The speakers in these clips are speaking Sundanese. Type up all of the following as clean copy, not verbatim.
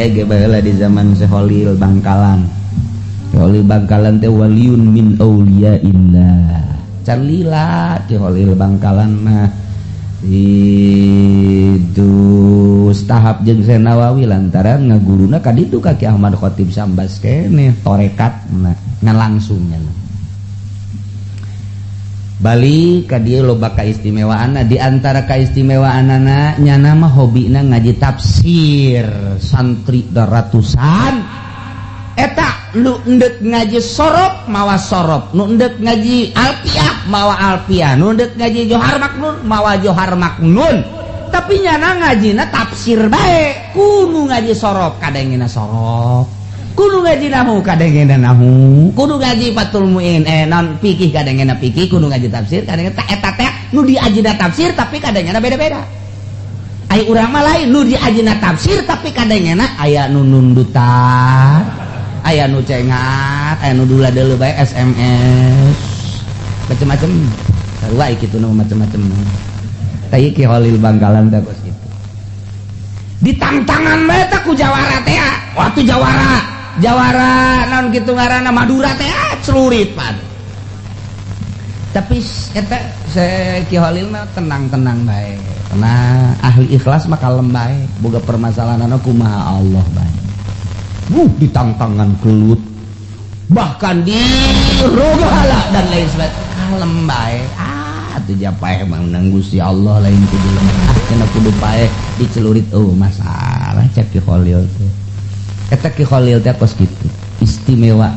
Aya ge baheula di zaman Syekh Kholil Bangkalan. Ki Kholil Bangkalan teh waliyun min auliyaillah. Can lila Ki Kholil Bangkalan mah itu tahap jeung Syekh Nawawi lantaran ngaguruna ka ditu ka Ki Ahmad Khatib Sambas keneh torekat ngan langsungnya. Balik ka dieu loba kaistimewaanna, di antara kaistimewaanana nyana mah hobina ngaji tafsir, santri ratusan eta nu endek ngaji sorof mawa sorof, nu endek ngaji alfiah mawa alfiah, nu endek ngaji Johar Maknun mawa Johar Maknun, tapi nyana ngajina tafsir bae. Kudu ngaji sorof kadangena sorof, kudu ngaji nahu kadangena nahu, kudu ngaji Fathul Muin non fikih kadangena fikih, kudu ngaji tafsir kadangena ta. Eta teh nu diajina tafsir tapi kadangena beda-beda. Ai urang mah lain, nu diajina tafsir tapi kadangena aya nu nundutan, aya nu cengat, aya nu dula deuleu bae SMS macem-macem, sarua kitu nu macem-macem. Tah, Ki Kholil Bangkalan teh kos kitu, ditangtangan bae teh ku jawara teh. Waktu jawara jawara naon kitu ngaranna, Madura teh celurit pan, tapi eta Ki Kholil mah tenang-tenang bae, tenang, ahli ikhlas mah kalem bae, boga permasalahan kumaha Allah bae. Ditangtangan kelut, bahkan di rogahala dan lain sebagainya, kalem bae. Ah, tuh paeh mah menang Gusti Allah, lain kudu lemah. Ah, kena kudu paeh dicelurit, oh masalah cek Ki Kholil teh. Eta Ki Kholil teh kos kitu istimewa.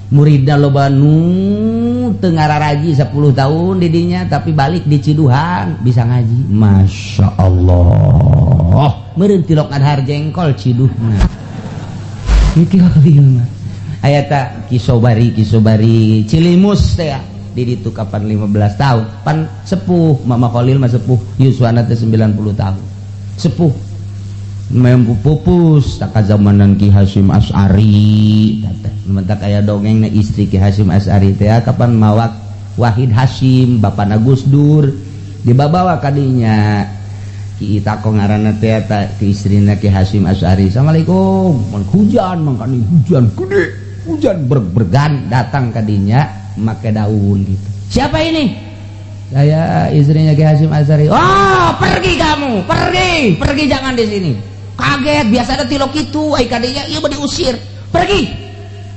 Muridna loba nu teu ngararaji 10 tahun didinya, tapi balik di Ciduhan bisa ngaji. Masya Allah, meureun tilok ngadahar jengkol ciduhna Ki Kholil mah. Aya ta Ki Sobari, Ki Sobari Cilimus teh di ditu kapan 15 tahun pan sepuh. Mama Kholil mah sepuh, yuswana teh 90 tahun, sepuh mempu pupus tak zamanan Ki Hasyim Asy'ari. Mentak aya dongeng na istri Ki Hasyim Asy'ari teh kapan mawak Wahid Hasyim, bapana Gus Dur, dibawa kadinya. Ki Itako ngaranna teh ta, ki istrina Ki Hasyim Asy'ari. "Assalamualaikum." Hujan mangkani, hujan gede, hujan berbergan datang kadinya make daun gitu. "Siapa ini?" "Saya istrinya Ki Hasyim Asy'ari." "Oh, pergi kamu, pergi, pergi, jangan di sini." Kaget, biasa ada tilok itu ai kadinya ieu diusir. "Pergi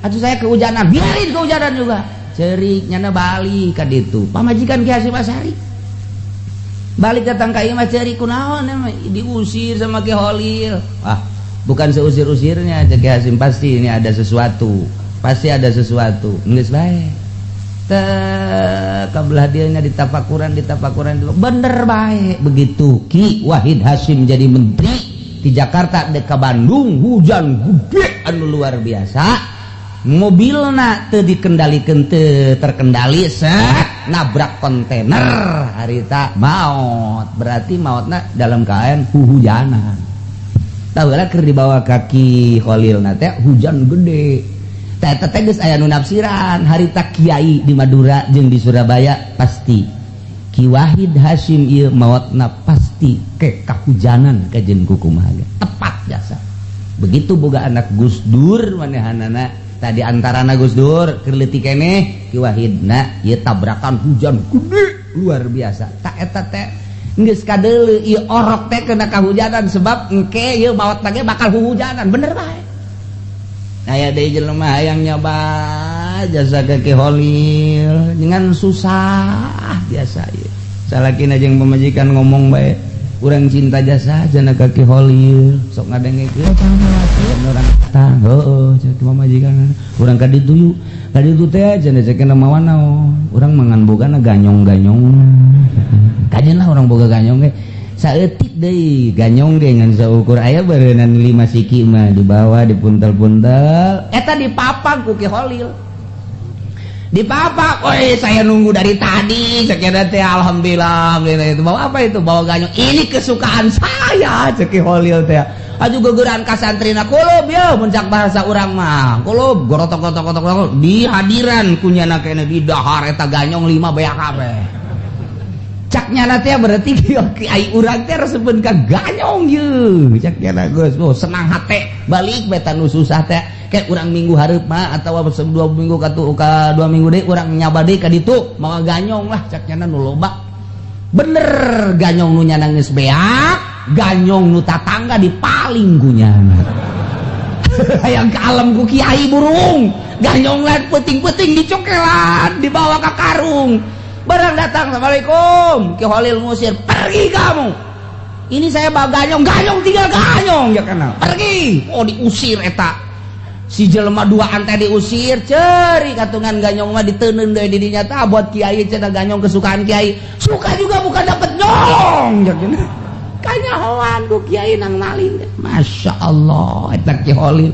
atuh, saya kehujanan." "Biarin kehujanan juga." Cerik nyana balik ka ditu pamajikan Ki Hasyim Asy'ari, balik datang ka imah cerik, "Kunaon diusir sama Ki Holil?" "Ah, bukan seusir-usirnya," cek Ki Hasyim, "pasti ini ada sesuatu, pasti ada sesuatu." Geus bae kabelah dianya ditafakuran, ditafakuran, bener baik. Begitu Ki Wahid Hasyim jadi menteri di Jakarta, dek ke Bandung, hujan gede anu luar biasa, mobilna teu dikendalikan, teu terkendali, set nabrak kontainer harita maut. Berarti mautna dalam keadaan hujanan. Tahu lah keur dibawa kaki Kholil teh hujan gede. Teh teh geus aya nu nafsiran harita kiai di Madura jeung di Surabaya, pasti Ki Wahid Hasyim ieu mautna pasti ke kahujanan kajen kukumaha. Tepat jasa. Begitu boga anak Gus Dur, manehanana tadi antarana Gus Dur keur leutik keneh Ki Wahidna ieu tabrakan hujan gede luar biasa. Tak eta teh geus kadeuleu ieu orok teh kena kahujanan, sebab engke ieu maot ge bakal hujanan. Bener bae. Aya deui jelema hayang nyoba jasa ke Ki Holil dengan susah biasa ieu. Salakina jeung pamajikan ngomong bae, "Urang cinta jasa jana ka Ki Holil, sok ngadengekeun urang tah." "Heueuh," cek pamajikan, "urang ka ditu yuk, ka ditu teh cenah cek mawa naon urang mangan bogana ganyong-ganyongna. Kajen lah urang boga ganyong ge saeutik deui, ganyong ge ngan saukur aya beureunan 5 siki mah." Dibawa dipuntel-puntel eta dipapag ku Ki Holil, dipapak. "Woi, saya nunggu dari tadi," cek teh. "Alhamdulillah, alhamdulillah." "Itu bawa apa itu?" "Bawa ganyong, ini kesukaan saya," cek Ki Holil teh. Aju gegeran ka santrina, kulub ya, muncak bahasa urang mah kulub, gorotok gotok gotok gotok di hadiran kunyana kene di dahar eta ganyong 5 beak kabeh. Cak nyana teh berarti kiai urang teh resepeun ka ganyong ye. Cak nyana geus, oh, senang hate balik beta nu susah teh kayak urang minggu hareup mah atawa 2 minggu ka tu ka 2 minggu deui urang nyaba deui ka ditu mawa ganyong lah, cak nyana nu loba. Bener, ganyong nu nyana geus beak, ganyong nu tatangga dipaling ku nyana. Hayang kalem ku kiai burung ganyong lain, peuting-peuting dicokelan, dibawa ke karung. Barang datang, "Assalamualaikum," Ki Holil ngusir, "Pergi kamu, ini saya bawa ganyong, ganyong tinggal ganyong ya kenal, pergi." Oh, diusir eta si jelema dua teh diusir. Ceri katungan ganyong mah diteundeun deui di dinya tah buat kiai cenah, ganyong kesukaan kiai. Suka juga bukan dapet nyolong ya kenal, kanyahoan ku kiai nang maling. Masya Allah, eta Ki Holil.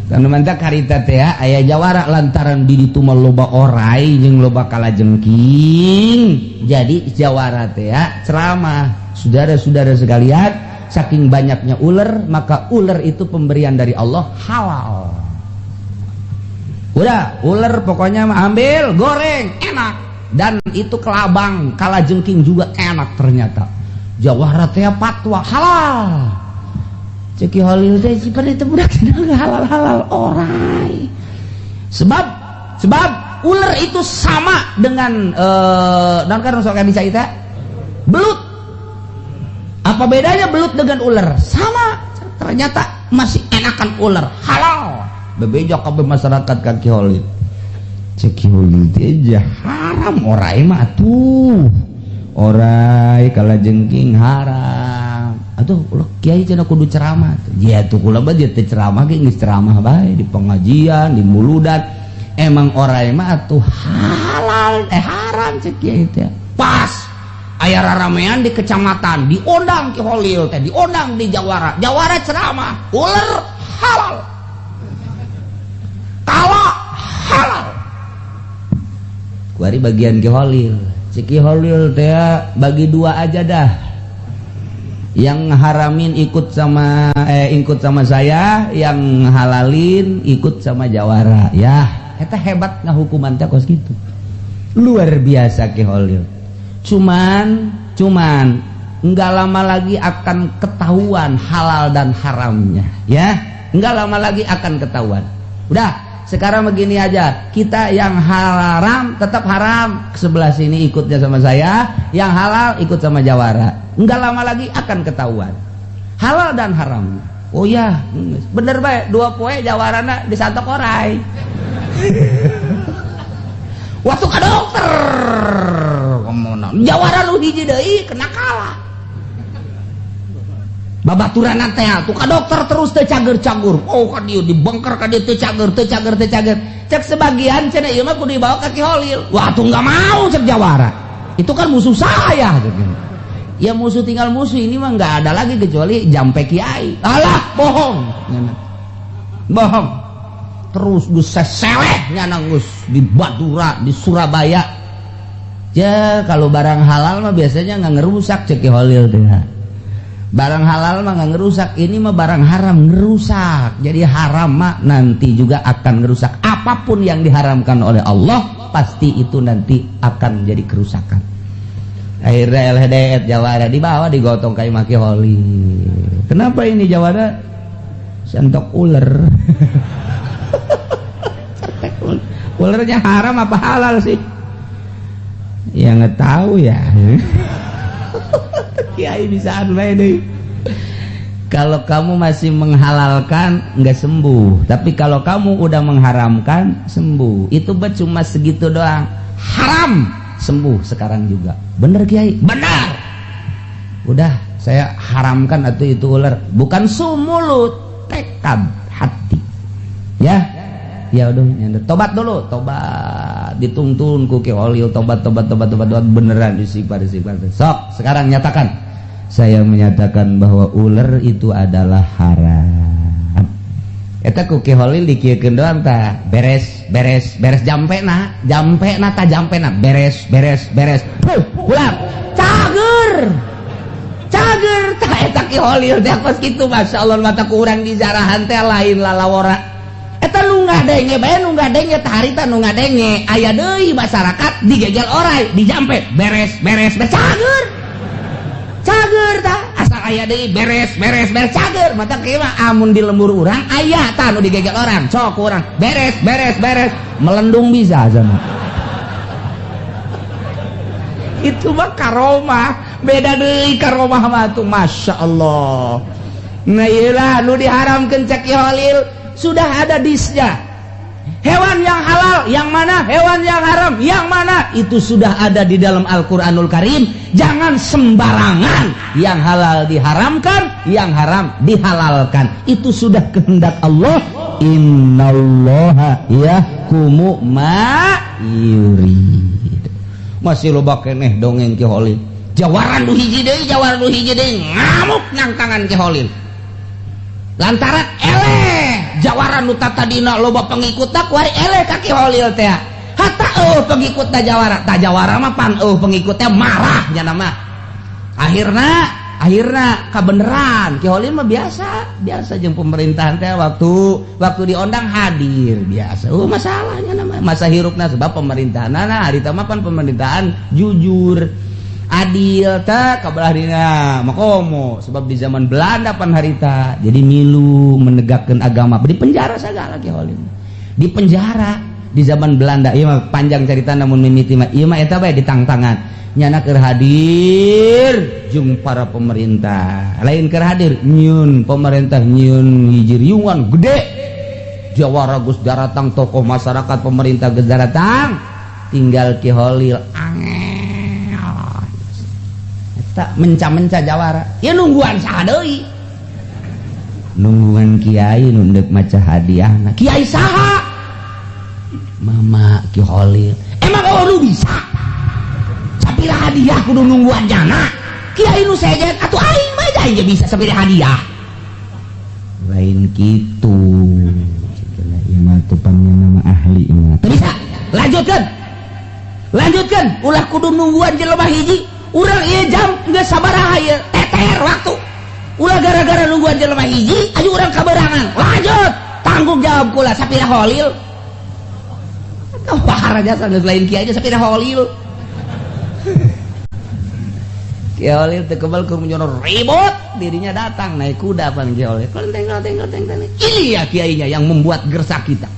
Karena mantak harita teh aya jawara lantaran di ditu mah loba orai jeung loba kalajengking. Jadi jawara teh ceramah, "Saudara-saudara sekalian, saking banyaknya ular, maka ular itu pemberian dari Allah, halal. Udah, ular pokoknya mah ambil, goreng, enak. Dan itu kelabang, kalajengking juga enak ternyata." Jawara teh fatwa halal. Cek Ki Holil teh sifat itu budak halal-halal orai. Sebab sebab ular itu sama dengan dan kan sok bisa kita belut. Apa bedanya belut dengan ular? Sama. Ternyata masih enakan ular, halal. Bebeja kabeh masyarakat ka Ki Holil. Cek Ki Holil teh haram orai mah tuh. Orai kalajengking haram. Atuh ulah kiai cenah kudu ceramah. Ya tuh kula mah dia teh ceramah ge geus ceramah bae di pengajian, di muludan. Emang orai mah atuh halal eh haram, cek kiai teh. Pas aya raramean di kecamatan, diundang Ki Holil teh, diundang di Jawara. Jawara ceramah, ular halal. Kala halal. Kuari bagian Ki Holil. Cek Ki Holil teh bagi dua aja dah, yang haramin ikut sama saya, yang halalin ikut sama jawara ya. Eta hebat ngahukuman teh kos gitu, luar biasa Ki Holil. Cuman cuman nggak lama lagi akan ketahuan halal dan haramnya ya, nggak lama lagi akan ketahuan. Udah, sekarang begini aja, kita yang haram tetap haram sebelah sini ikutnya sama saya, yang halal ikut sama jawara. Nggak lama lagi akan ketahuan halal dan haram. Oh ya, bener baik, 2 poe jawarana disantok orai. Waktu ke dokter jawara lu hiji deui kena kalah babaturan teh tuh ka dokter terus teu cager-cagur. Oh, ka dieu dibengker, ka dieu teu cager, teu cager, teu cager. Cek sebagian cenah ieu mah kudu dibawa ka Ki Holil. Wah tuh, nggak mau cek jawara, itu kan musuh saya gitu. Ya musuh tinggal musuh, ini mah nggak ada lagi kecuali jampe kiai. Alah, bohong bohong. Terus gus seseleh nyana gus di Badura, di Surabaya ya. Kalau barang halal mah biasanya nggak ngerusak, cek Ki Holil deh. Barang halal mah nggak ngerusak, ini mah barang haram ngerusak. Jadi haram mah nanti juga akan ngerusak. Apapun yang diharamkan oleh Allah pasti itu nanti akan menjadi kerusakan. Akhirnya LHDet jawara dibawa, digotong kayak maki Holil. Kenapa ini jawara sentok ular? Ularnya haram apa halal sih ya? Nggak tahu ya. Kiai bisa deh. Kalau kamu masih menghalalkan nggak sembuh, tapi kalau kamu udah mengharamkan sembuh. Itu cuma segitu doang. Haram, sembuh sekarang juga. Bener kiai, benar. Udah, saya haramkan atau itu ular. Bukan sumulut, tekad hati ya. Ya udah, tobat dulu, tobat dituntun ku Ki Holil, tobat, tobat, tobat, tobat, tobat, beneran istighfar, istighfar. Sok sekarang nyatakan, "Saya menyatakan bahwa ular itu adalah haram." Eta ku Ki Holil dikieukeun doang tah, beres, beres, beres, jampe na, jampe na ta, jampe na, beres, beres, beres. Puh, pulang cager, cager tah. Eta Ki Holil teh kos kitu, masyaallah. Mata ku urang di jarahan teh lain lalawora. Eta nu ngadenge bae, nu ngadenge tah harita, nu ngadenge aya deui masyarakat digegel orai, dijampe, beres beres beres, cager cager tah. Asal aya deui, beres beres beres, cager. Mata kieu mah amun di lembur urang aya tah nu digegel orang, sok urang beres beres beres, melendung bisa sama. Itu mah karomah, beda deui karomah mah tuh, Masya Allah. Nah, iyalah nu diharamkeun cek Ki Holil sudah ada disnya. Hewan yang halal yang mana, hewan yang haram yang mana, itu sudah ada di dalam Al-Quranul Karim. Jangan sembarangan, yang halal diharamkan, yang haram dihalalkan. Itu sudah kehendak Allah. Innallaha yahkumu ma yurid. Masih loba keneh dongeng Ki Holil. Jawara nu hiji deui, jawara nu hiji deui ngamuk nangtangan Ki Holil lantaran eleh. Jawara nu tadina loba pengikutna, kuari eleh ka Ki Holil teh. Hatta euweuh pengikutna jawara tah, jawara mah pan euweuh pengikutnya, marah nya mah. Akhirna akhirna kabeneran Ki Holil mah biasa biasa jeung pemerintahan teh. Waktu waktu diondang hadir biasa. Oh, masalahnya nama masa hirupna, sebab pemerintahan nah harita mah pan pemerintahan jujur adil tak kabelah dina makomo, sebab di zaman Belanda pan harita jadi milu menegakkan agama, di penjara segala. Ki Holil di penjara di zaman Belanda. Ieu mah panjang cerita, namun mimiti mah ieu mah eta bae ditangtangan nyana keur hadir jeung para pemerintah. Lain keur hadir, nyieun pemerintah nyieun hiji riungan gede. Jawara geus daratang, tokoh masyarakat, pemerintah geus daratang, tinggal Ki Holil angel tak menca-menca jawara ya. Nungguan saha deui? Nungguan kiai nu deuk maca hadiah. Nah, kiai saha? Mama Ki Holil. Emang oh lu bisa sapira hadiah kudu nungguan jana kiai nu sejen? Atuh aing mah aing bisa sapira hadiah. Lain kitu. Ieu mah tupangnya nama ahli mah. Teu bisa. Lanjutkan, lanjutkan, ulah kudu nungguan jelema hiji. Urang ieu jam geus sabaraha ieu? Teter waktu. Ulah gara-gara nungguan jelema hiji ayo urang kaberangan. Lanjut, tanggung jawab kula sapira Holil. Atau pahar jasa geus lain kiai aja sapira Holil. Kiai Holil teu kebal keur menyono ribut, dirinya datang naik kuda pan Kiai Holil. Kelenteng kelenteng kelenteng kelenteng. Ini ya kiainya yang membuat gersak kita.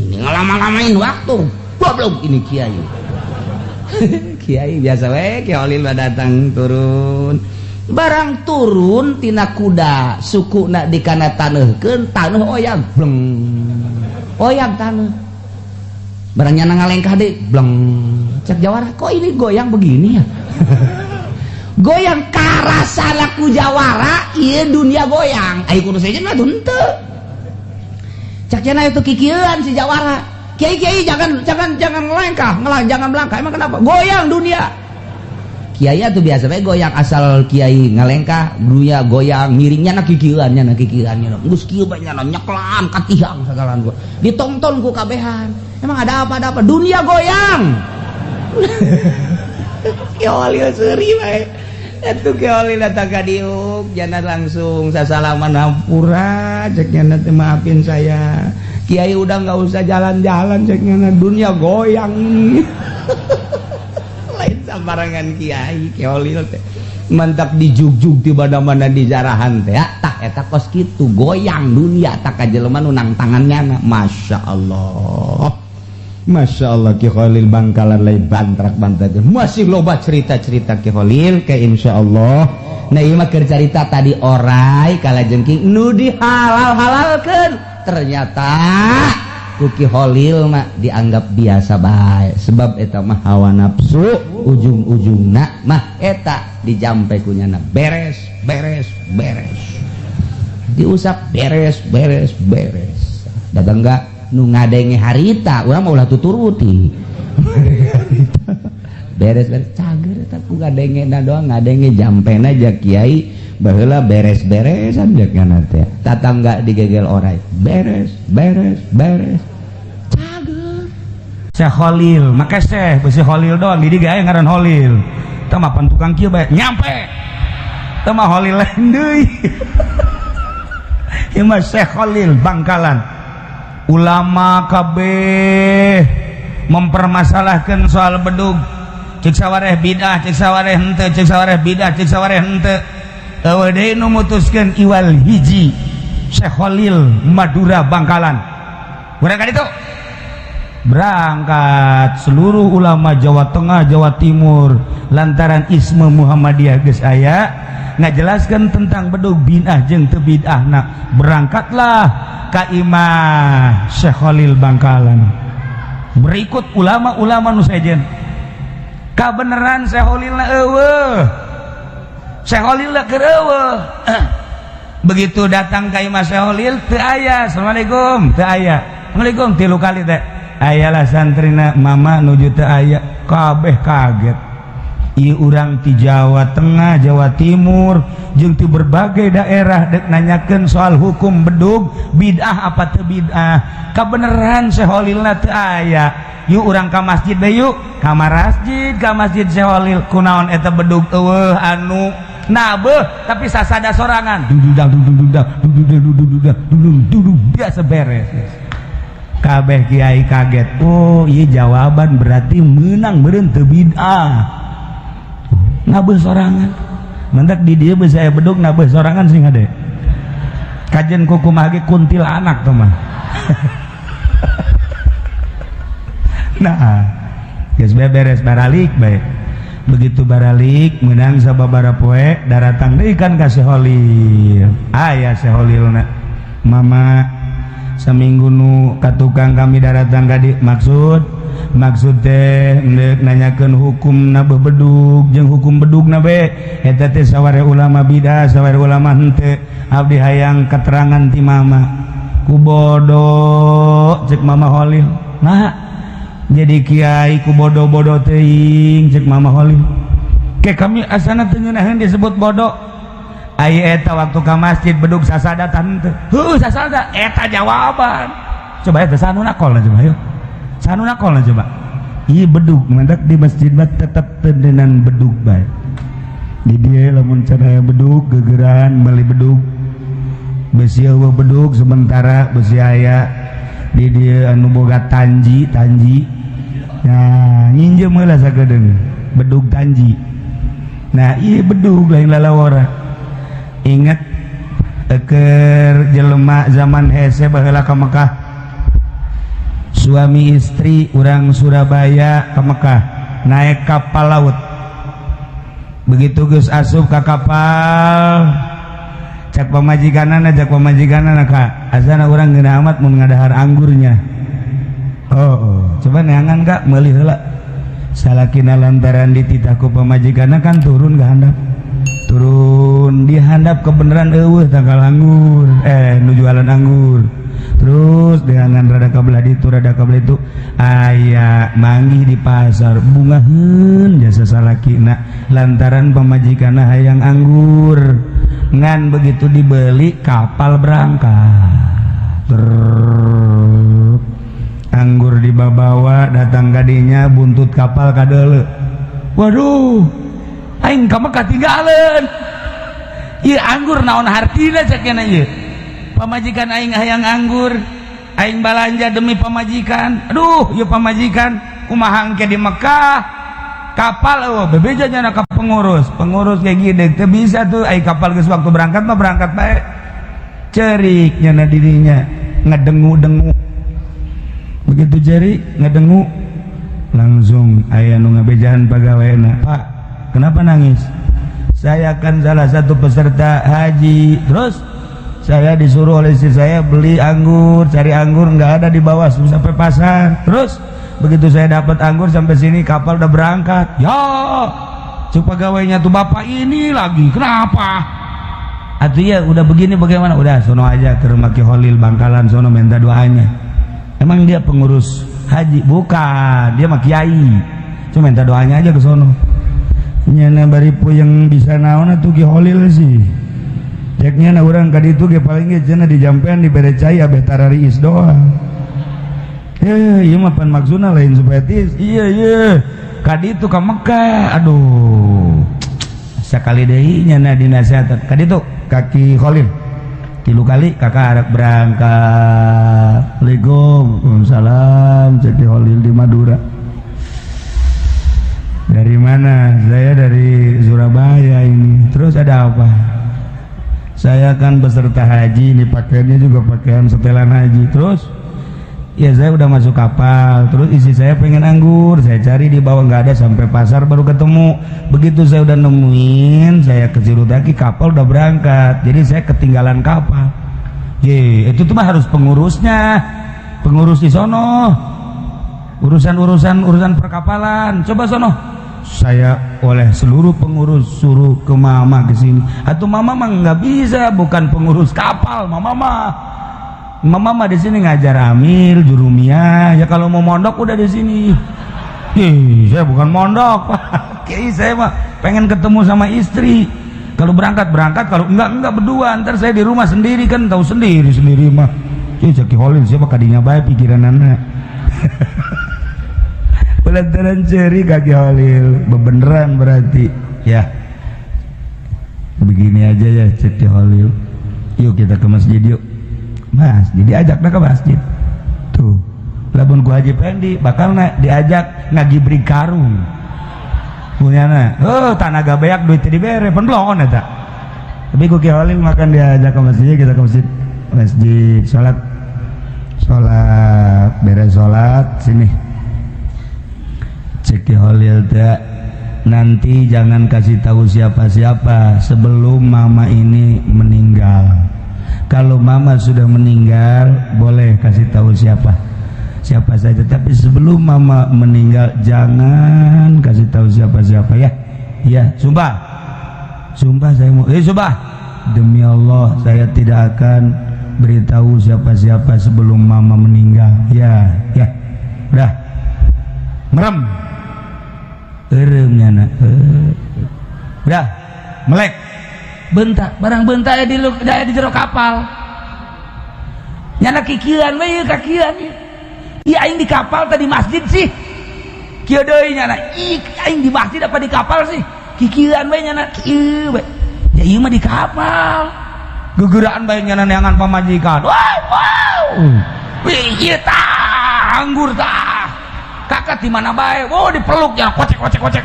Ini ngelama-lamain waktu. Goblok ini kiai. Kiai biasa we. Kiai Holil mah datang, turun. Barang turun tina kuda, suku nak dikana taneuhkeun, taneuh oyag, bleng. Oyag taneuh. Barang nyana ngalengkah deui, bleng. Cek jawara, kok ini goyang begini ya? Goyang karasana ku jawara, ieu dunia goyang. Ayo kudu sejen mah henteu. Cek cenah itu kikieuan si jawara. Kiai kiai, jangan jangan jangan ngelengkah, ngelah, jangan melangkah. Emang kenapa? Goyang dunia. Kiai tuh biasa bae goyang, asal kiai ngalengkah dunia goyang miringnya. Nak kikieuan nya, nak kikieuan nya. Geus kieu bae nya nyeklan ka tiang sagalan gua. Ditonton ku kabehan. Emang ada apa, ada apa? Dunia goyang. Kiai Holil seuri bae. Atuh Kiai Holil datang ka diuk, jana langsung sasalaman, hampura cek nya teh, maafin saya. Kiai udah nggak usah jalan-jalan cek nya, dunia goyang ini. Lain sambarangan kiai Kiai Holil teh. Mantap dijugjug di mana-mana di jarahan teh ya. Tah eta kos kitu goyang dunia tak ka jelema nu nang tangannya. Masya Allah. Masya Allah, Ki Khalil Bangkalan lain bantrak bantrak. Masih loba cerita-cerita Ki Khalil ke insya Allah. Nah, ieu mah keur carita tadi orai kalajengking nu dihalal-halalkeun ternyata ku Ki Khalil mah dianggap biasa bae, sebab eta mah hawa nafsu, ujung-ujungna mah eta dijampe ku nyana beres beres beres, diusap beres beres beres. Datang enggak nu ngadenge harita urang mah ulah tuturuti, beres beres cager eta ku ngadenge na doang, ngadenge jampena ja kiai baheula beres-beresan jak ngana teh, tatangga digegel orai beres beres beres cager. Syekh Khalil, make Syekh, besi Khalil doang, di dieu ngaran Khalil. Tah mah pan tukang kieu bae, nyampe. Tah mah Khalil lain deui. Ieu mah Syekh Khalil Bangkalan. Ulama kabeh mempermasalahkan soal bedug. Cek sawareh bid'ah, cek sawareh henteu, cek sawareh bid'ah, cek sawareh henteu. Eueuh deui nu mutuskeun iwal hiji Syekh Khalil Madura Bangkalan. Urang ka ditu. Berangkat seluruh ulama Jawa Tengah, Jawa Timur lantaran isme Muhammadiyah geus aya ngajelaskeun tentang bedug bid'ah jeung teu bid'ahna. Berangkatlah ka imah Syekh Khalil Bangkalan. Berikut ulama-ulama nu sejen. Kabeneran Syekh Khalilna eueuh. Syekh Khalilna keur eueuh. Begitu datang ka imah Syekh Khalil teu aya. Assalamualaikum, teu aya. Assalamualaikum tilu kali teh. Ayalah santrina mama nuju teu aya, kabeh kaget. Ieu urang ti Jawa Tengah, Jawa Timur, jeung ti berbagai daerah dek nanyakeun soal hukum bedug bid'ah apa teu bid'ah. Kabeneran Syekh Khalilna teu aya. Yuk urang ka masjid bae yuk, ka masjid, ka masjid Syekh Khalil. Kunaon eta bedug eueuh anu nabeuh tapi sasada sorangan. Dududang dududang dududang dududang dududang biasa beres. Kabeh kiai kaget. Oh, iya jawaban berarti menang meureun teu bid'ah. Nabeuh sorangan. Mantak di dieu geus aya bedug nabeuh sorangan sing hade. Kajen kukumaha ge kuntilanak tuh mah. Nah, geus beres baralik bae. Begitu baralik menang sababaraha poe daratang deui kan ka Syekh Khalil. Aya Syekh Khalilna. Mama seminggu nu ka tukang kami daratang ka di maksud maksud teh deuk nanyakeun hukum na bedug jeung hukum bedugna be eta teh saware ulama bidah saware ulama henteu abdi hayang keterangan ti mama ku bodo cek mama Khalil. Nah jadi kiai ku bodo-bodo teuing cek mama Khalil. Ke kami asana teu ngeunaheun disebut bodoh. Ai eta waktu ka masjid bedug sasada teu. Heuh sasada eta jawaban. Coba eta sanu nakolna coba ayo. Sanu nakolna coba. Ieu bedug mantak di masjid mah tetep teu bedug bae. Di dieu lamun can aya bedug gegeran meuli bedug. Besi eueuh bedug sementara besi aya di dieu anu boga tanji tanji. Nah, nginjem heula sakedeung bedug tanji. Nah, ieu bedug lain lalawara. Ingat keur jelema zaman hese baheula ka Mekah. Suami istri urang Surabaya ka Mekah naik kapal laut. Begitu geus asup ka kapal cak pamajikanana ka asana urang ngeunah amat mun ngadahar anggurnya. Oh, coba neangan kak meuli heula. Salakina lantaran dititah ku pamajikanna kan turun ke handap. Turun di handap kebenaran eueuh tangkal anggur, nu jualan anggur. Terus dengan rada kabelah ditu rada kabelah itu aya manggih di pasar bungaheun jasa salakina lantaran pamajikanna hayang anggur. Ngan begitu dibeli kapal berangkat. Brrrr. Anggur dibawa datang kadinya buntut kapal kadeuleu. Waduh, aing ka Mekah tinggalan. Ieu anggur naon hartina cek nya ieu. Pamajikan aing hayang anggur, aing balanja demi pamajikan. Aduh, ieu pamajikan kumaha engke di Mekah. Kapal eueuh bebeja nya ka pengurus. Pengurus kayak gini teu bisa tuh ai kapal geus waktu berangkat mah berangkat bae. Cerik nya dirinya ngedengu-dengu. Begitu cerik ngedengu langsung aya nu ngabejaan pegawena. Pak, kenapa nangis? Saya kan salah satu peserta haji. Terus saya disuruh oleh istri saya beli anggur, cari anggur nggak ada di bawah sampai pasar. Terus begitu saya dapat anggur sampai sini kapal udah berangkat. Ya, cuk pegawainya tuh bapak ini lagi. Kenapa? Atuh ya udah begini bagaimana? Udah sono aja ke rumah Ki Holil Bangkalan sono minta doanya. Emang dia pengurus haji? Bukan, dia mah kiai. Cuma minta doanya aja ke sono. Nyana bari puyeng bisa naon atuh Ki Holil sih. Ceknya na urang ka ditu ge paling ge cenah dijampean dibere cai abeh tarariis doang. Eh, ieu mah pan maksudna lain supaya tiis. Iya, iya. Ka ditu ka Mekah. Aduh. Sakali deui nyana dinasehatan. Ka ditu ka Ki Khalil. Tilu kali kakak arek berangkat. Assalamualaikum. Salam cek Holil di Madura. Dari mana? Saya dari Surabaya ini. Terus ada apa? Saya kan peserta haji, ini pakaiannya juga pakaian setelan haji. Terus ya saya udah masuk kapal, terus istri saya pengen anggur, saya cari di bawah nggak ada, sampai pasar baru ketemu. Begitu saya udah nemuin, saya ke lagi, kapal udah berangkat, jadi saya ketinggalan kapal. Ye, itu tuh mah harus pengurusnya, pengurus di sono, urusan-urusan urusan perkapalan, coba sono. Saya oleh seluruh pengurus suruh ke mama ke sini. Atau mama mah nggak bisa, bukan pengurus kapal, mama mah. Mama mah di sini ngajar amil, jurumiyah. Ya kalau mau mondok udah di sini. Ih, saya bukan mondok, Pak. Kiai saya mah pengen ketemu sama istri. Kalau berangkat berangkat, kalau enggak berdua. Ntar saya di rumah sendiri kan, tahu sendiri sendiri mah. Ih, Ki Holil siapa kadinya baik pikiran anak. Pelantaran ceri kaki Holil, bebeneran berarti. Ya. Begini aja ya cek Ki Holil. Yuk kita ke masjid yuk. Mas, jadi ajak ke masjid. Tuh. Lamun ku Haji Pendi bakal na diajak ngagibri karung. Punyana, oh tanaga beak duit dibere, pen bloon eta. Tapi ku Ki Holil makan diajak ke masjid, kita ke masjid. Masjid, salat. Salat, beres salat sini. Cek Ki Holil teh nanti jangan kasih tahu siapa-siapa sebelum mama ini meninggal. Kalau mama sudah meninggal boleh kasih tahu siapa siapa saja, tapi sebelum mama meninggal jangan kasih tahu siapa-siapa ya. Ya, sumpah. Sumpah saya mau sumpah. Demi Allah saya tidak akan beritahu siapa-siapa sebelum mama meninggal. Ya, ya. Udah. Merem. Eureum nyana. Udah, melek. Bentak, barang bentak ya di ya di jero kapal. Nyana kikieuan we ieu kakieuan ieu. Ieu aing di kapal tadi masjid sih. Kieu deui nyana, ih aing di masjid apa di kapal sih? Kikieuan we nyana kieu we. Ya ieu mah di kapal. Gegeraan bae nyana neangan pamajikan. Wow, wow. Wih, ieu tah anggur tah. Kakak di mana bae? Oh, dipeluk ya kocek kocek kocek.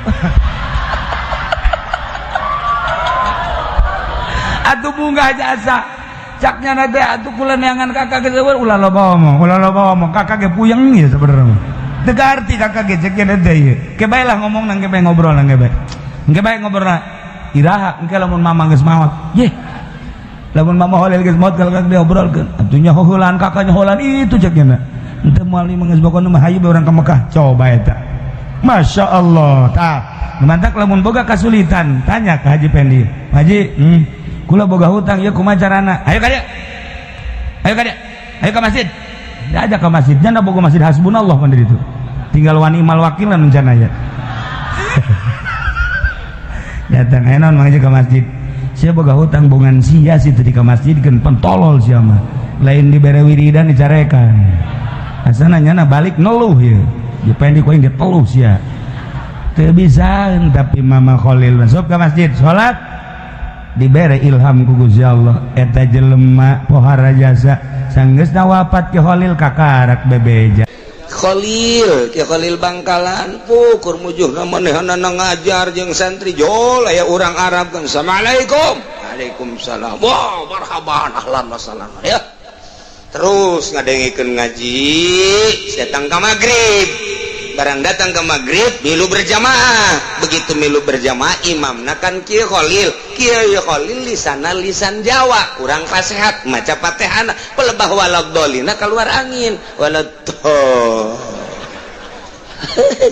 Atuh bunga jasa. Caknya nanti atuh kula neangan kakak ge ulah loba omong, ulah loba omong. Kakak ge puyeng ya sebenarnya. Teu arti kakak ge ceknya teh ieu. Ke bae lah ngomong nang ke bae ngobrol nang ke bae. Engke bae ngobrol iraha engke lamun mama geus maot. Ye. Lamun mama holil geus maot kalau kakak diobrolkeun. Atuh nya heulaan kakaknya heulaan itu ceknya. Henteu moal mah geus pokona mah hayu bae urang ka Mekah. Coba eta. Masya Allah. Tah, mantak lamun boga kasulitan tanya ke Haji Pendi. Haji, kula boga hutang ya kumaha carana? Ayo ka dieu. Ayo ka dieu. Ayo ke masjid. Diajak ke masjid. Jangan boga masjid hasbunallah pan itu. Tinggal wani imal wakil lah rencana ya. Datang ayo naon mangga ke masjid. Sia boga hutang bongan sia sih tadi ke masjid kan pentolol sia mah. Lain dibere wiridan dicarekan. Asana nyana balik ngeluh ya. Di Pendi ku aing diteluh sia. Teu bisa tapi Mama Khalil masuk ke masjid salat dibere ilham ku Gusti Allah eta jelema pohara jasa sanggeusna wafat Ki Khalil kakarak bebeja. Khalil, Ki Khalil Bangkalan pukur mujuhna manehanana ngajar jeung santri jol aya urang Arab kan assalamualaikum. Waalaikumsalam. Wah, marhaban ahlan wa sahlan ya. Terus ngadengikeun ngaji datang ka magrib. Barang datang ke maghrib milu berjamaah. Begitu milu berjamaah imamna kan Ki Khalil. Ki Khalil lisana lisan Jawa kurang pasehat maca Fatihana pelebah waladhdallina keluar angin waladhdall.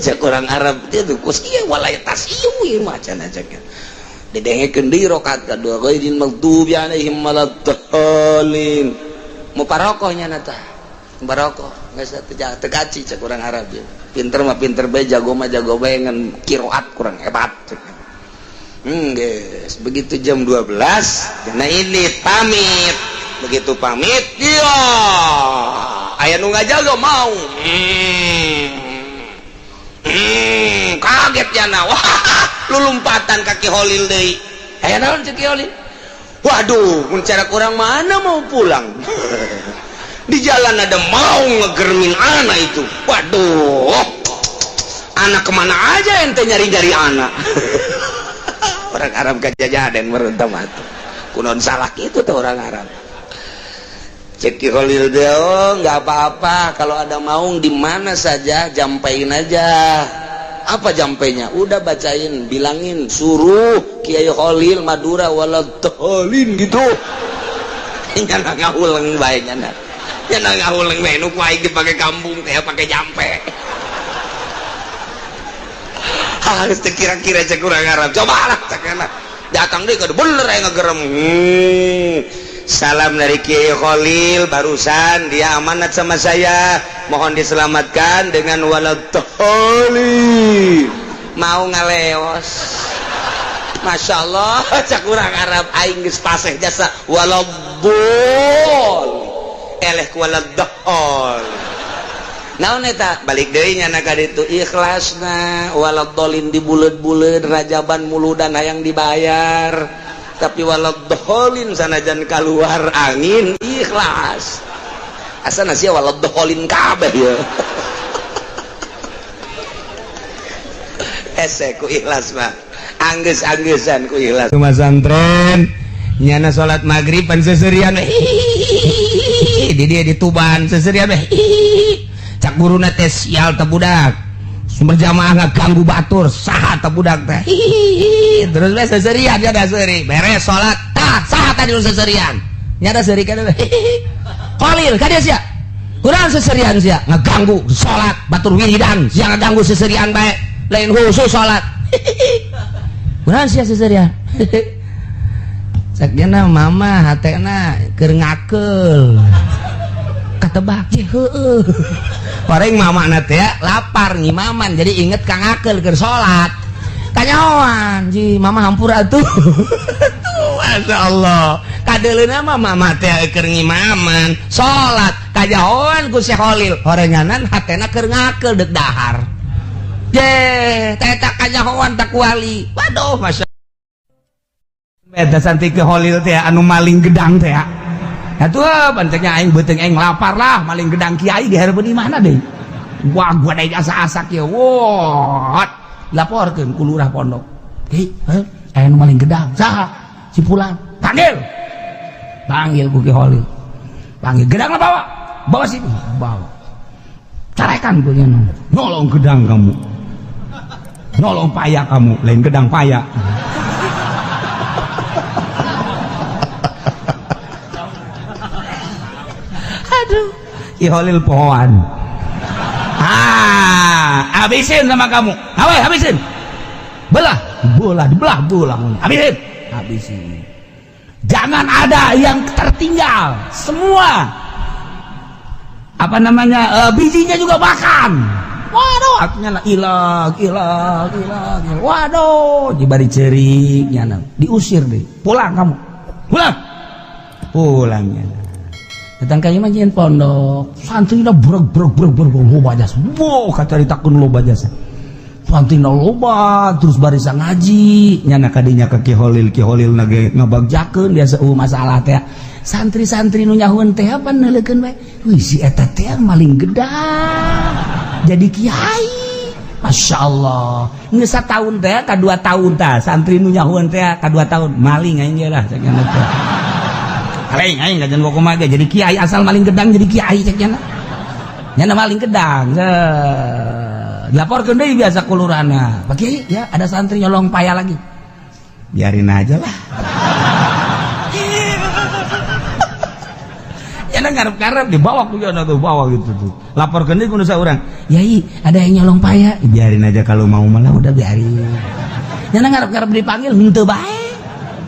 Cek orang Arab dia tuh kus ieu walaitas ieu maca cek. Didengekeun deui rakaat kadua ghairil maghdubi alaihim waladdallin. Muparokoh nya tah. Muparokoh geus teu kaci cek orang Arab ieu. Pinter mah pinter bae, jago mah jago bae, ngan kiroat kurang hebat. Guys, begitu jam 12 jana ini pamit. Begitu pamit, dia aya nu ngajaga mau. Kaget jana. Wah, lu lompatan kaki Holil deui. Aya naon cek Ki Holil? Waduh, mun cara kurang mana mau pulang. Di jalan ada mau ngegermin anak itu. Waduh, anak kemana aja ente nyari-nyari anak. Orang Arab kajajaden merentah matu. Kunon salah gitu tuh orang Arab. Cek Ki Khalil deh, oh nggak apa-apa kalau ada maung di mana saja jampain aja. Apa jampainya? Udah bacain, bilangin, suruh Kiai Khalil Madura waladhalin gitu. Nyana ngahuleng bae nyana. Nyana ngahuleng bae nu ku aing dipake kampung teh pake jampe. Harus kira-kira cek urang Arab. Cobalah cek enak. Datang deui kudu bener aya ngegerem. Salam dari Kiai Khalil, barusan dia amanat sama saya, mohon diselamatkan dengan waladhalin. Mau ngaleos. Masya Allah, cak urang Arab aing geus paseh jasa waladhol. Eleh ku waladhol. Naon eta? Balik deui nya ka ditu ikhlasna waladhalin dibuleud-buleud rajaban muludan hayang dibayar. Tapi waladhalin sanajan keluar angin ikhlas. Asana sia waladhalin kabeh ya. Ese ku ikhlas mah. Anggeus-anggesan ku ikhlas. Masantren nyana salat maghrib pan seserian di dia di Tuban seserian we. Cak guruna teh sial teh budak. Sumber jamaah ngaganggu batur saha teh budak teh. Terus we seserian nya da seuri. Beres salat tah saha tadi nu seserian. Nya da seuri kana we. Khalil ka dieu sia. Kurang seserian sia ngaganggu salat batur wiridan sia ngaganggu seserian bae. Lain khusus salat. Kurang sia seserian. Sakjana mama hatena keur ngakeul. Katebak ye heueuh. Orang mama na teh lapar ngimaman jadi inget ka ngakeul keur salat. Kanyahoan ji mama hampura atuh. Masya Allah. Kadeuleuna mah mama teh keur ngimaman salat kajahoan ku Syekh Khalil. Horenganan hatena keur ngakeul deuk dahar. Ye, teh tak kanyahoan tak wali. Waduh, masya Eta santi ke Khalil teh anu maling gedang teh. Atuh banteknya aing beuteung aing lapar lah maling gedang kiai di hareupeun imahna deui. Wah, gua deui asa-asak ye. Wah, laporkeun ku lurah pondok. Hei, aya nu maling gedang. Saha? Si pulang. Panggil. Panggil ku Ki Khalil. Panggil gedangna bawa. Bawa sini. Bawa. Carekan ku nya. Nolong gedang kamu. Nolong paya kamu, lain gedang paya. Aduh, Ki Khalil pohoan. Ah, habisin sama kamu. Awas, habisin. Belah, belah, dibelah, belah. Habisin, habisin. Jangan ada yang tertinggal. Semua. Apa namanya? Bijinya juga makan. Waduh, artinya lah ilang, ilang, ilang. Waduh, dibari cerik nyana. Diusir deh. Pulang kamu. Pulang. Pulangnya. Datang ka imah nyieun pondok. Santrina breg breg breg breg loba jasa. Wow, kata ditakun loba jasa. Santrina loba terus barisan ngaji. Nyana kadinya ka Ki Khalil, Ki Khalil nage ngabagjakeun biasa masalah teh. Santri-santri nu nyahueun teh apa neuleukeun bae. Wih, si eta teh maling gedang. Jadi kiai. Masya Allah. Geus satahun teh ka 2 tahun tah santri nu nyahueun teh ka 2 tahun maling aing ge lah cek nya teh. Aing aing kajian kumaha ge jadi kiai asal maling gedang jadi kiai cek nya. Nya maling gedang. Dilaporkeun deui biasa ku lurahna. Pak Kiai, ya ada santri nyolong paya lagi. Biarin aja lah. Nya ngarep-ngarep dibawa ku nya tuh bawa gitu tuh. Laporkeun deui ku nu saurang. Yai, ada yang nyolong paya. Biarin aja kalau mau malah udah biarin. Nya ngarep-ngarep dipanggil henteu bae.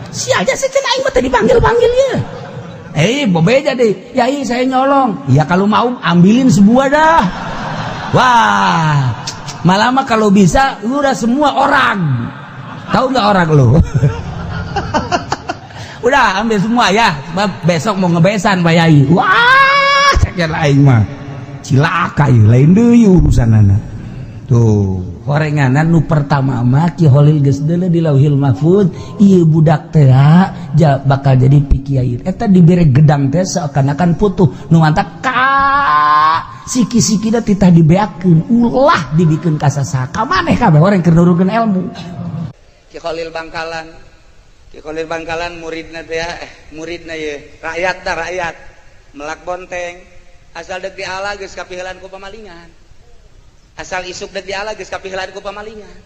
Si aja sih cenah aing mah teu dipanggil-panggil ye. Bebeja deh. Yai, saya nyolong. Ya kalau mau ambilin sebuah dah. Wah, malah mah kalau bisa lu udah semua orang. Tahu nggak orang lu? Udah ambil semua ya. Sebab besok mau ngebesan Pak Yai. Wah, cek aing mah. Cilaka ieu, lain deui urusanana. Tuh, horenganan nu pertama mah Ki Holil geus deuleu di Lauhil Mahfud, ieu budak teh ja bakal jadi pikiai. Eta dibere gedang teh seakan-akan putuh. Nu mantak ka siki-sikina titah dibeakeun, ulah dibikeun ka sasaha. Ka maneh kabeh orang keur nurunkeun ilmu. Ki Khalil Bangkalan. Ki Khalil Bangkalan muridna teh muridna ye, rakyat dah rakyat. Melak bonteng, asal dek diala geus kapiheulan ku pamalingan. Asal isuk dek diala geus kapiheulan ku pamalingan.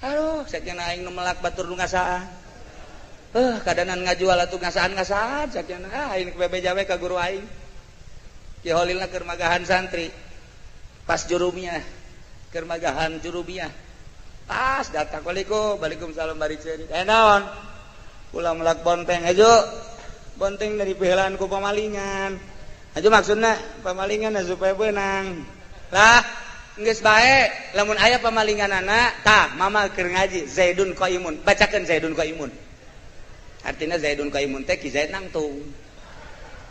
Aduh, sakieu aing nu melak batur nu ngasaan. Kadanan ngajual atuh ngasaan-ngasaan sakieu. Ah, aing bebeja we ka guru aing. Ki Khalilna keur magahan santri. Pas jurumiyah, keur magahan jurumiyah. Pas datang, waalaikum, waalaikumsalam bari ceurik. Eh naon? Kula melak bonteng aja. Bonteng dari piheulan ku pamalingan. Aja maksudna pamalingan supaya beunang. Lah, geus bae lamun aya pamalinganana tah mama keur ngaji Zaidun Qaimun, bacakeun Zaidun Qaimun. Artinya Zaidun Qaimun teh Ki Zaid nangtung.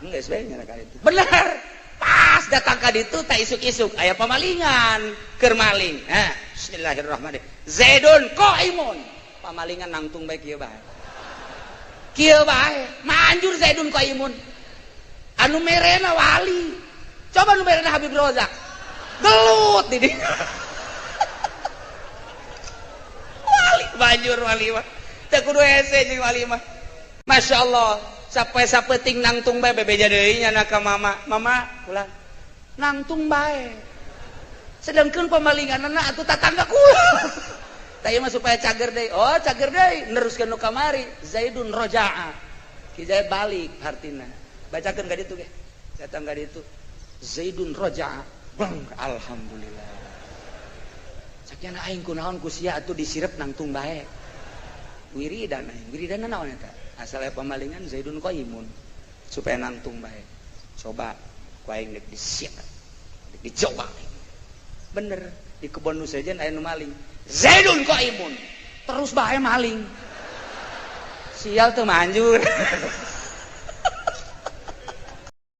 Geus bae nya ka itu. Bener. Pas datang ka ditu tak isuk-isuk aya pamalingan keur maling. Nah, bismillahirrahmanirrahim. Zaidun Qaimun. Pamalingan nangtung bae kieu bae. Kieu bae, manjur Zaidun Qaimun. Anu merena wali. Coba nu merena Habib Rozak. Gelut di dinya. Wali banjur wali mah. Teu kudu hese jeung wali mah. Masya Allah, sampai sapeting nangtung bae bebeja deui nya ka mama. Mama ulah nangtung bae. Sedangkan pamalinganna atuh tatangga kula. Tah ieu mah supaya cager deui. Oh, cager deui neruskeun nu kamari Zaidun roja'a. Ki Zaid balik hartina. Bacakeun ka ditu ge. Datang ka ditu. Zaidun roja'a. Bang, alhamdulillah. Sakiana aing kunaon ku sia atuh disirep nangtung bae. Wiridan aing, wiridan naon eta? Asal aya pamalingan Zaidun Qaimun supaya nangtung bae. Coba ku aing deuk disiap. Deuk dicoba. Bener, di kebon nu sejen aya nu maling. Zaidun Qaimun. Terus bae maling. Sial teu manjur.